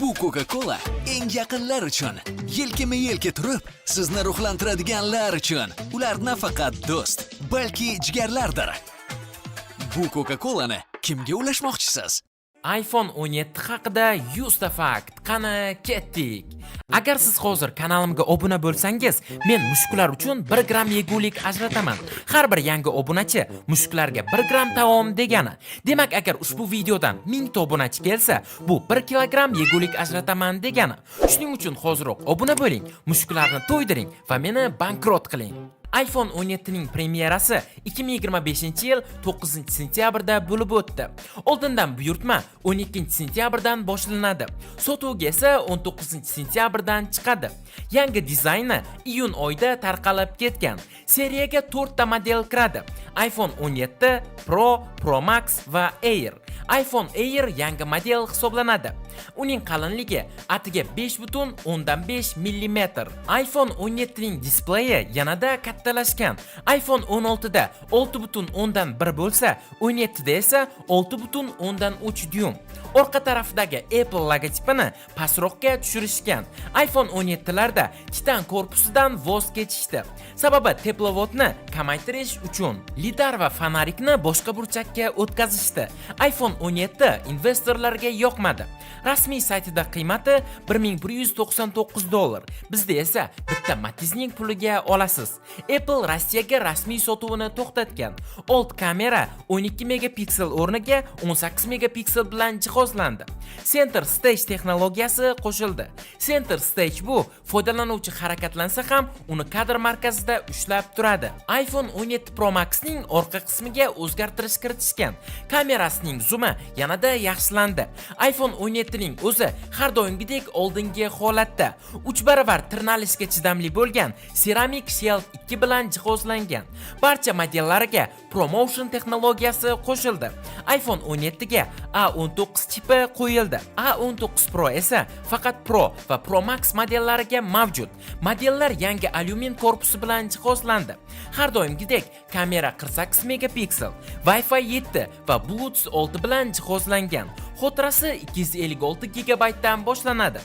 Bu Coca-Cola eng yaqinlar uchun, yelkama-yelka turib, sizni ruhlantiradiganlar uchun. Ular nafaqat do'st, balki jigarlardir. Bu Coca-Colani kimga ulashmoqchisiz? iPhone 17 haqida 100 ta fakt. Qani, ketdik. Agar siz hozir kanalimga obuna bo'lsangiz, men mushuklar uchun 1 gramm yegulik ajrataman. Har bir yangi obunachi mushuklarga 1 gramm taom degani. Demak, agar ushbu videodan 1000 ta obunachi kelsa, bu 1 kilogramm yegulik ajrataman degani. Shuning uchun hoziroq obuna bo'ling, mushuklarni to'ydiring va meni bankrot qiling. iPhone 17 ning premyerasi 2025-yil 9-sentyabrda bo'lib o'tdi. Oldindan buyurtma 12-sentyabrdan boshlanadi. Sotuvga esa 19-sentyabrdan chiqadi. Yangi dizayni iyun oyida tarqalib ketgan. Seriyaga 4 ta model kiradi: iPhone 17, Pro, Pro Max va Air. iPhone Air yangi model hisoblanadi. Uning qalinligi atiga 5,5 mm. iPhone 17 ning displeyi yanada kattalashgan. iPhone 16 da 6,1 bo'lsa, 17 da esa 6,3 dyum. Orqa tarafidagi Apple logotipini pastroqqa tushirishgan. iPhone 17 larda titan korpusidan voz kechishdi. Sababi тепловод ni kamaytirish uchun. Lidar va fonarikni boshqa burchakka o'tkazishdi. iPhone 17 investorlarga yoqmadi. Rasmiy saytida qiymati 1199 dollar. Bizda esa bitta Matizning puliga olasiz. Apple Rossiyaga rasmiy sotuvini to'xtatgan. Old kamera 12 megapiksel o'rniga 18 megapiksel bilan jihozlandi. Center Stage texnologiyasi qo'shildi. Center Stage bu foydalanuvchi harakatlansa ham uni kadr markazida ushlab turadi. iPhone 17 Pro Maxning orqa qismiga o'zgartirish kiritishgan. Kamerasining zumi yanada yaxshilandi. iPhone 17 ning o'zi har doimgidek oldingi holatda 3 baravar tirnalishga chidamli bo'lgan Ceramic Shield 2 bilan jihozlangan. Barcha modellariga ProMotion texnologiyasi qo'shildi. iPhone 17 ga A19 chipi qo'yildi. A19 Pro esa faqat Pro va Pro Max modellariga mavjud. Modellar yangi alyumin korpusi bilan jihozlandi. Har doimgidek kamera 48 megapiksel, Wi-Fi 7 va Bluetooth 6 bilan jihozlangan. Xotirasi 256 gigabaytdan boshlanadi.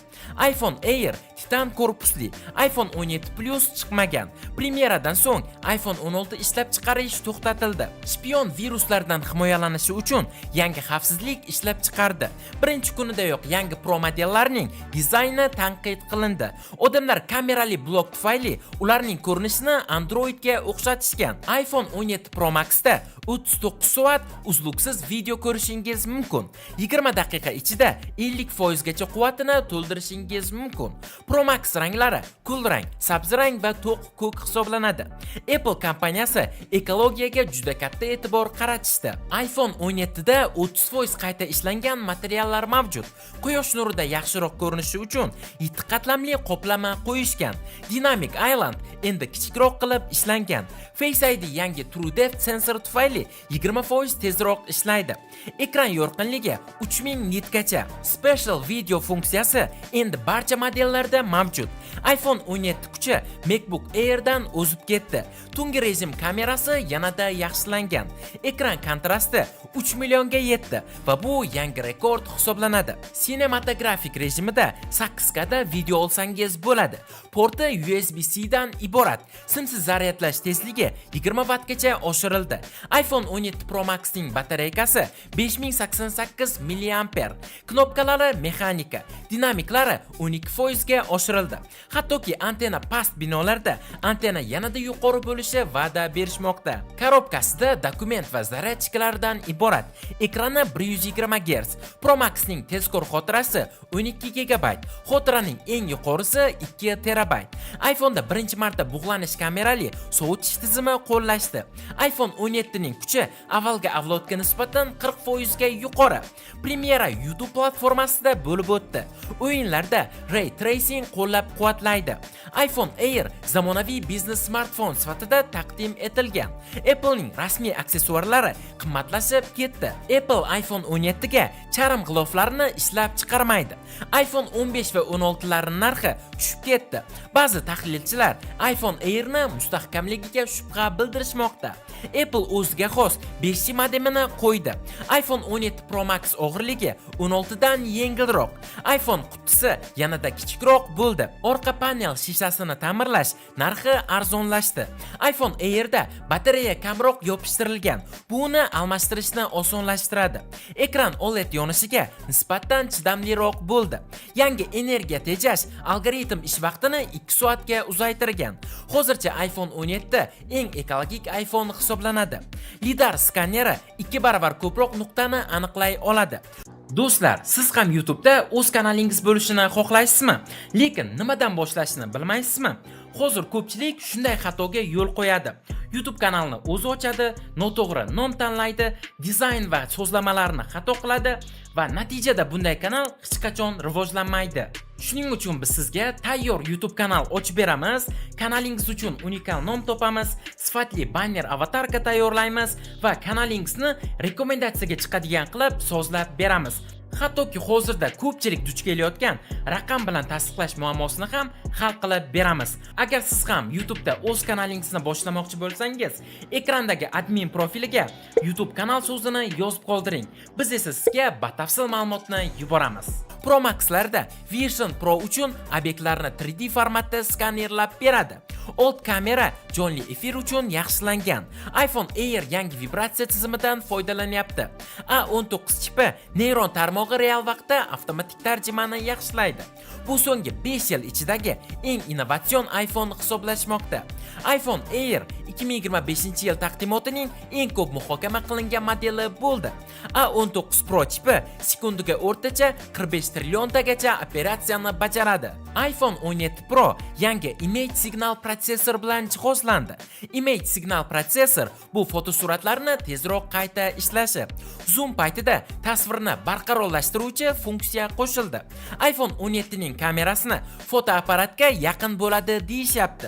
iPhone Air titan korpusli, iPhone 17 Plus chiqmagan. Premyeradan so'ng iPhone 16 ishlab chiqarish to'xtatildi. Shpion viruslardan himoyalanishi uchun yangi xavfsizlik ishlab chiqardi. Birinchi kunidayoq yangi Pro modellarining dizayni tanqid qilindi. Odamlar kamerali blok tufayli ularning ko'rinishini Androidga o'xshatishgan. iPhone 17 Pro Maxda 39 soat uzluksiz video ko'rishingiz mumkin. 20 daqiqa ichida 50% gacha quvvatini to'ldirishingiz mumkin. Pro Max ranglari kulrang, sabzi rang va to'q ko'k hisoblanadi. Apple kompaniyasi ekologiyaga juda katta e'tibor qaratishdi. iPhone 17 da 30% qayta ishlangan materiallar mavjud. Quyosh nurida yaxshiroq ko'rinishi uchun yetti qatlamli qoplama qo'yishgan. Dynamic Island endi kichikroq qilib ishlangan. Face ID yangi TrueDepth sensori tufayli 20% tezroq ishlaydi. Ekran yorqinligi 3000 nitgacha. Spatial Video funksiyasi endi barcha modellarda mavjud. iPhone 17 kuchi MacBook Airdan o'zib ketdi. Tungi rejim kamerasi yanada yaxshilangan. Ekran kontrasti 3 millionga yetdi va bu yangi rekord hisoblanadi. Sinematografik rejimida 8K da video olsangiz bo'ladi. Porti USB-C dan iborat. Simsiz zaryadlash tezligi 20 wattgacha oshirildi. iPhone 17 Pro Max ning batareykasi 5088 mAh. Knopkalari mexanika, dinamiklari 12% ga oshirildi. Hattoki antena past binolarda antena yanada yuqori bo'lishi va'da berishmoqda. Korobkasida dokument va zaryadchiklaridan iborat. Ekrani 120 Hz. Pro Maxning tezkor xotirasi 12 GB. Xotiraning eng yuqorisi 2 TB. iPhone'da birinchi marta bug'lanish kamerali sovutish tizimi qo'llashdi. iPhone 17 ning kuchi avvalgi avlodga nisbatan 40% ga yuqori. Premyera YouTube platformasida bo'lib o'tdi. O'yinlarda Ray Tracing qo'llab-quvvatlaydi. iPhone Air zamonaviy biznes smartfon sifatida taqdim etilgan. Applening rasmiy aksessuarlari qimmatlashib ketdi. Apple iPhone 17 ga charm g'iloflarini ishlab chiqarmaydi. iPhone 15 va 16 larining narxi tushib ketdi. Ba'zi tahlilchilar iPhone Airni mustahkamligiga shubha bildirishmoqda. Apple o'ziga xos 5G modemini qo'ydi. iPhone 17 Pro Max og'irligi Og'irligi 16 dan yengilroq. iPhone qutisi yanada kichikroq bo'ldi. Orqa panel shishasini ta'mirlash narxi arzonlashdi. iPhone Air'da batareya kamroq yopishtirilgan. Bu uni almashtirishni osonlashtiradi. Ekran OLED yonishiga nisbatan chidamliroq bo'ldi. Yangi energiya tejash algoritm ish vaqtini 2 soatga uzaytirgan. Hozircha iPhone 17 eng ekologik iPhone hisoblanadi. LiDAR skaneri 2 baravar ko'proq nuqtani aniqlay oladi. Do'stlar, siz ham YouTube'da o'z kanalingiz bo'lishini xohlaysizmi? Lekin nimadan boshlashni bilmaysizmi? Hozir ko'pchilik shunday xatoga yo'l qo'yadi. YouTube kanalni o'zi ochadi, noto'g'ri nom tanlaydi, dizayn va so'zlamalarni xato qiladi va natijada bunday kanal hech qachon rivojlanmaydi. Shuning uchun biz sizga tayyor YouTube kanal ochib beramiz, kanalingiz uchun unikal nom topamiz, sifatli banner, avatarka tayyorlaymiz va kanalingizni rekomendatsiyaga chiqadigan qilib sozlab beramiz. Hattoki hozirda ko'pchilik duch kelayotgan raqam bilan tasdiqlash muammosini ham hal qilib beramiz. Agar siz ham YouTube'da o'z kanalingizni boshlamoqchi bo'lsangiz, ekrandagi admin profiliga YouTube kanal so'zini yozib qoldiring. Biz esa sizga batafsil ma'lumotni yuboramiz. Pro Max'larda Vision Pro uchun obyektlarni 3D formatda skanerlab beradi. Old kamera jonli efir uchun yaxshilangan. iPhone Air yangi vibratsiya tizimidan foydalanyapti. A19 chipi neyron tarmog'i real vaqtda avtomatik tarjimani yaxshilaydi. Bu so'nggi 5 yil ichidagi eng innovatsion iPhone hisoblashmoqda. iPhone Air 2025-yil taqdimotining eng ko'p muhokama qilingan modeli bo'ldi. A19 Pro chipi sekundiga o'rtacha 45 trilliontagacha operatsiyani bajaradi. iPhone 17 Pro yangi Image Signal protsessor bilan jihozlandi. Image Signal protsessor bu fotosuratlarni tezroq qayta ishlashi, zoom paytida tasvirni barqarorlashtiruvchi funksiya qo'shildi. iPhone 17 ning kamerasini fotoapparatga yaqin bo'ladi deyishyapti.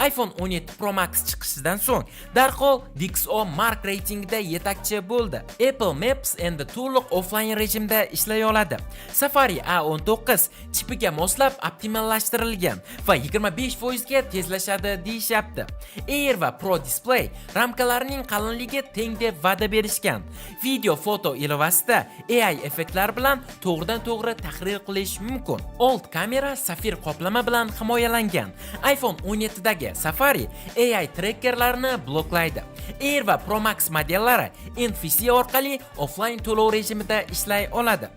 iPhone 17 Pro Max chiqishidan so'ng darhol DxO Mark reytingida yetakchi bo'ldi. Apple Maps endi to'liq offlayn rejimda ishlay oladi. Safari A19 chipiga moslab optimallashtirilgan va 25% ga tezlashadi deyishyapti. Air va Pro Display ramkalarining qalinligi teng deb va'da berishgan. Video foto ilovasida AI effektlar bilan to'g'ridan-to'g'ri tahrir qilish mumkin. Old kamera safir qoplama bilan himoyalangan. iPhone 17 dagi Safari AI trekkerlarni bloklaydi. Air va Pro Max modellari NFC orqali offlayn to'lov rejimida ishlay oladi.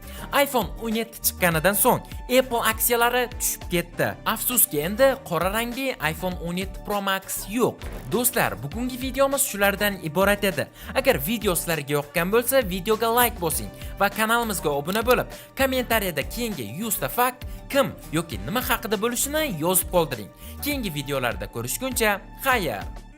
iPhone 17 chiqqanidan so'ng Apple aksiyalari tushib ketdi. Afsuski, endi qora rangli iPhone 17 Pro Max yo'q. Do'stlar, bugungi videomiz shulardan iborat edi. Agar video sizlarga yoqqan bo'lsa, videoga like bosing va kanalimizga obuna bo'lib, kommentariyada keyingi 100 ta fakt kim yoki nima haqida bo'lishini yozib qoldiring. Keyingi videolarda ko'rishguncha, xayr.